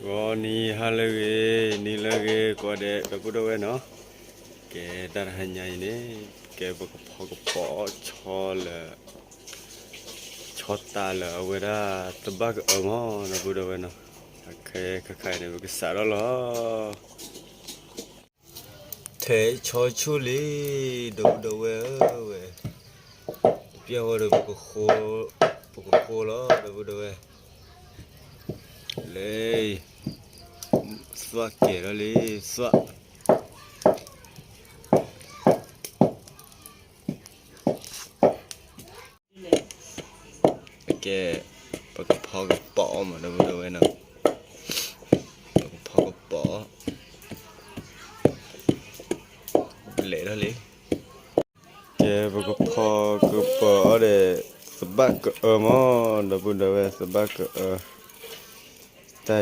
ဂီၤနံၤဟါလၢအဂ့ၤ, နံၤလၢအဂ့ၤကိးဂၤဒဲး ဒီပုၢ်ဒီဝဲၢ်နီၤ, ကဲတၢ်တဟါညါအံၤန့ၣ်, ကဲပကဖီကပီၤဆီလၢ ဆီတးလၢအဝဲဒၣ်သဘၣ်ကအၢမး ဒီပုၢ်ဒီဝဲၢ်နီၤ, ခဲခါအံၤန့ၣ် ပကစးထီၣ်လီၤ. ထဲဆီဆူၣ်လံ, ဒီပုၢ်ဒီဝဲၢ်ဧၢဝဲ, ပျဲၢ်ဝဲဒီး ပကဃိလီၤ ဒီပုၢ်ဒီဝဲၢ်, လၢ သွၣ်ကဲၤထီၣ်လံ, သွၣ် ကဲ ပကဖီကပီၤအီၤမး ဒီပုၢ်ဒီဝဲၢ်နီၤ, ပကဖီကပီၤအီၤ, ပလဲၤထီၣ်လံ. ကဲ ပကဖီကပီၤအီၤဒီး သဘၣ်ကအၢမး ဒီပုၢ်ဒီဝဲၢ် သဘၣ်ကအၢ, တၢ်အံၤ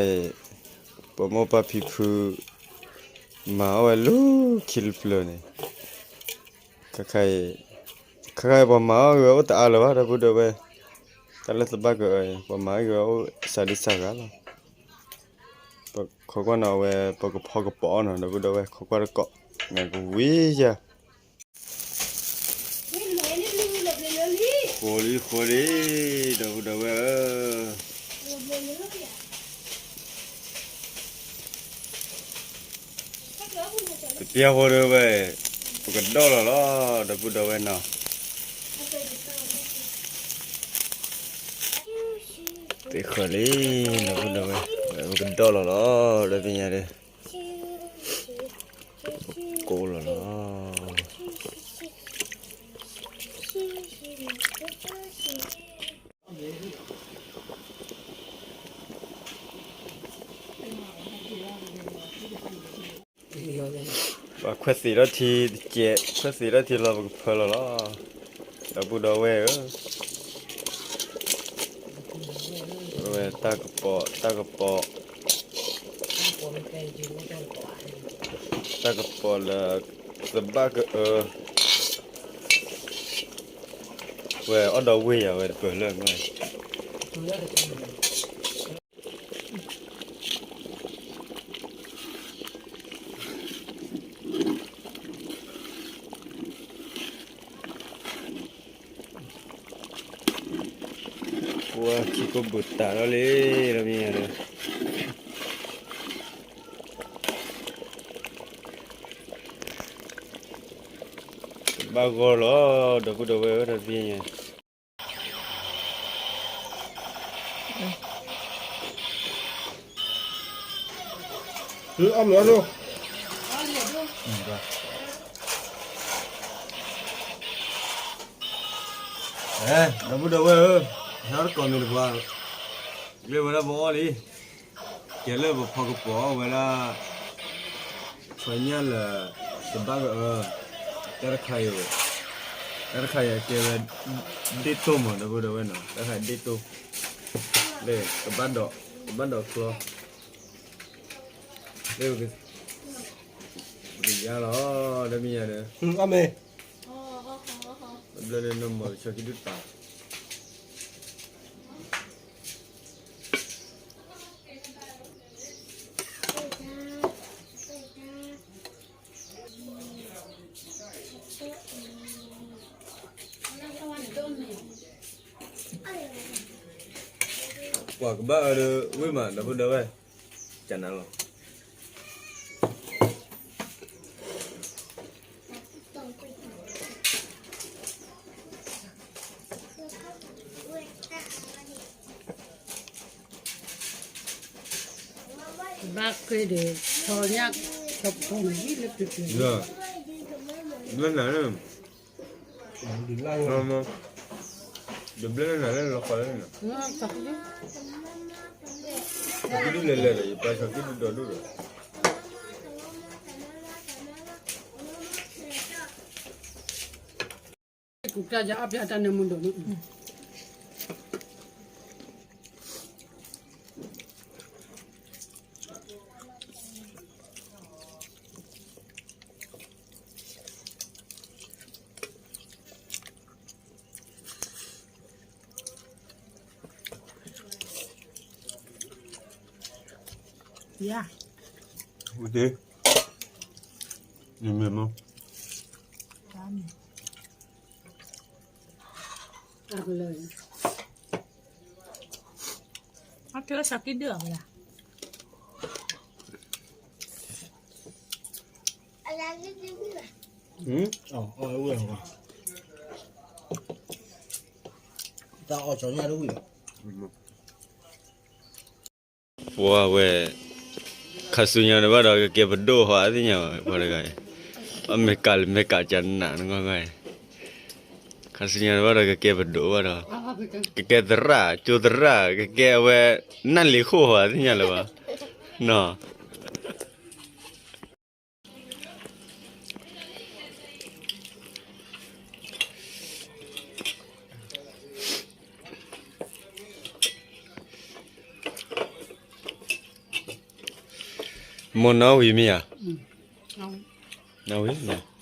ပမိၢ်ပၢ်ဖံဖု မၤအီၣ်ဝဲလၢခံတဖျၢၣ်န့ၣ်, ခါခါအံၤ ခါခါအံၤပှၤမၤအီၣ်ဂ့ၤဝဲအိၣ်တအါလၢၤဘၣ် ဒီပုၢ်ဒီဝဲၢ်, တၢ်လၢသဘၣ်ကအၢအံၤ ပှၤမၤအီၣ်ဂ့ၤဝဲအိၣ်စှၤဒံစှၤဂၤလီၤ. ပခိးကွၢ်နီၤ အဝဲပကဖီကပီၤအီၤနီၤ ဒီပုၢ်ဒီဝဲၢ် ခိးကွၢ်တကိး မ့ၢ်ကဝံၤယၤ ဃိလံ ဃိလံ ဒီပုၢ်ဒီဝဲၢ်ဧၢ, တပျဲၢ်ဖိဒီဝဲၢ် ပကဒီၣ်လီၤလီၤ ဒီပုၢ်ဒီဝဲၢ်နီၤ, သ့ဃၢၤလံ ဒီပုၢ်ဒီဝဲၢ် ပကဒီၣ်လီၤလီၤ ဒီးသ့ၣ်ညါဒီး ကိးလီၤလီၤ. ပှၤခွဲးသ့ၣ်ထီၣ်ထံတကဲး ခွဲးသ့ၣ်ထီၣ်ထံလီၤ ပကဖၢလီၤလီၤ ဒီပုၢ်ဒီဝဲၢ်ဧၢ, ဝဲတၢ်ကပီၤ တၢ်ကပီၤ တၢ်ကပီၤလၢ သဘၣ်ကအၢ, ဝဲအီၣ်ဒီးဝ့ၢ်ယၤဝဲတပၢၢ်လၢ ပှၤခံကိးဘုၣ်တၢ်ထီၣ်လံ ဒီးမ့ၢ်ယၤဒီး ဘၣ်ဂီၢ်လီၤ ဒီပုၢ်ဒီဝဲၢ်ဧၢ ဒီးမ့ၢ်ယၤ အီၣ်မ့ၤအီၣ်ဒိၣ်, ဒီပုၢ်ဒီဝဲၢ်ဧၢ, ဟဲအီၣ်တကိးမ့ၤတပှၤ, ကျဲဝဲဒၣ်ပအီၣ်လံ, ကဲလၢပဖီကပီၤဝဲဒၣ် ဆီညၣ်လၢ သဘၣ်ကအၢ, တၢ်တခါအံၤ, တၢ်တခါအံၤကဲဝဲ ဒ့ၣ်တိၢ်မး ဒီပုၢ်ဒီဝဲၢ်နီၤ, တၢ်တခါဒ့ၣ်တိၢ်, လၢ ကဘၣ်ဒီး ကဘၣ်ဒီးချီ လၢ ပကယါလီၤ ဒီးမ့ၢ်ယၤဒီး အီၣ်မ့ၤ ဘျၢလၢနမီၤကဆီခံဒုၣ်တၢ် ပှၤကဘၣ်အၢဒီးဝ့ၢ်မး ဒီပုၢ်ဒီဝဲၢ် ကနၤလီၤ ဘၣ်ဃ့ဒီး ဆီညၣ် ဆီဖိန့ၣ်လၢပျၢၤပျၢၤ ဘျၢနၤလၢ ဒုးဘျၢနၤလၢလီၤဃီလၢန့ၣ် ဆီခံဒုၣ်လဲၤလဲၤဒီး ယပၢ်ဆီခံဒုၣ်ဒီဒိၣ်ဒီး ကူကၢ်ယအီၣ်ပျဲတၢ်နၢမူဒိၣ်န့ၣ် ပ ယၤ, နမ့ၢ်မ့ၢ်, အကဲဝဲစးကံဒုၣ်အဝဲဒၣ်, တၢ်အီၣ်စီညါတဝံၣ်လီၤ. ပှၤဝဲ, ခါဆူညါတဘၣ်ဒီးကကဲပဒိၣ်ဟီအသ့ၣ်ညါဝဲ ပှၤတဂၤအံၤ, အမဲရကၤလၢမဲရကၤကနးနဂီၢ်ဂီၢ်, ခါဆူညါတဘၣ်ဒီးကကဲပဒိၣ်ဘၣ်ဒီး, ကကဲသရၣ် ကၠိသရၣ် ကကဲအဝဲ, နၢ်လ့ၤခိၣ်ဟီအသ့ၣ်ညါလၢၤဘၣ်, နီၤ မိၢ်နီၣ်ဝံၤမ့ၢ်ဧါ, နီၣ်ဝံၤ, လၢာ်ကၠီလံ.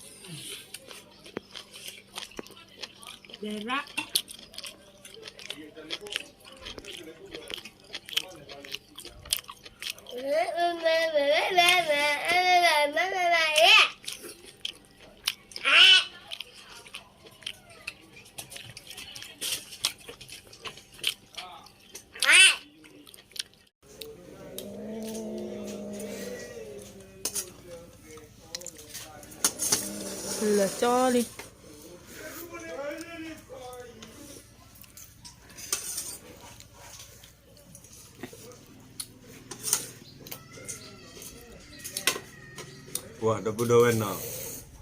ပှၤဒီပုၢ်ဒီဝဲၢ်နီၤ,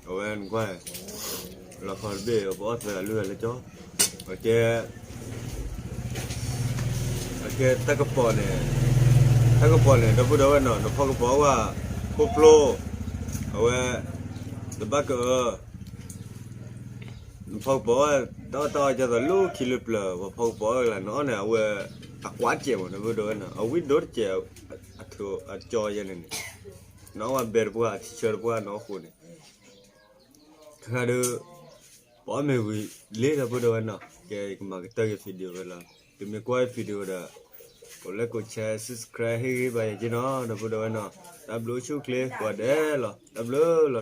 အဝဲနကွၢ်, လီၤခီတဘ့ၣ် ပအီၣ်သၢအလုၢ်အလၢကၠီ, အကဲ, အကဲတၢ်ကပီၤန့ၣ်, တၢ်ကပီၤန့ၣ် ဒီပုၢ်ဒီဝဲၢ်နီၤ နဖီကပီၤဝဲ, ခိၣ်ဖျိ, အဝဲ, တဘၣ်ကအၢ နဖီကပီၤဝဲ, တၢ်အီၣ်တၢ်အီကသိးလၢခံလၢပျၢၤ ပှၤဖီကပီၤဝဲလၢ နအီၣ်န့ၣ် အဝဲ, အကွၢ်တစဲးမး ဒီပုၢ်ဒီဝဲၢ်နီၤ အဝံၣ်ဒိၣ်တစဲး, အကၠီယဲန့ၣ်န့ၣ်, နအီၣ်ဝဲဘဲတပှၢ် ထံဆၢတပှၢ် နအီၣ်ဃိန့ၣ်, တခါဒီး, ပအီၣ်မ့ၢ်ဝံၤလံ ဒီပုၢ်ဒီဝဲၢ်နီၤ ကဲယကမၤကတၢၢ်က့ၤ video ဝဲလီၤ, တုၤမ့ၢ်ကွၢ် video ဒီး, ကိးလဲကိး share subscribe ဟ့ၣ်ဂံၢ်ဘါယဲက့နီၤ ဒီပုၢ်ဒီဝဲၢ်နီၤ, တၢ်ဘျုးဆူၣ်ချ့ကိးဂၤဒဲးလီၤ တၢ်ဘျုးလီၤ.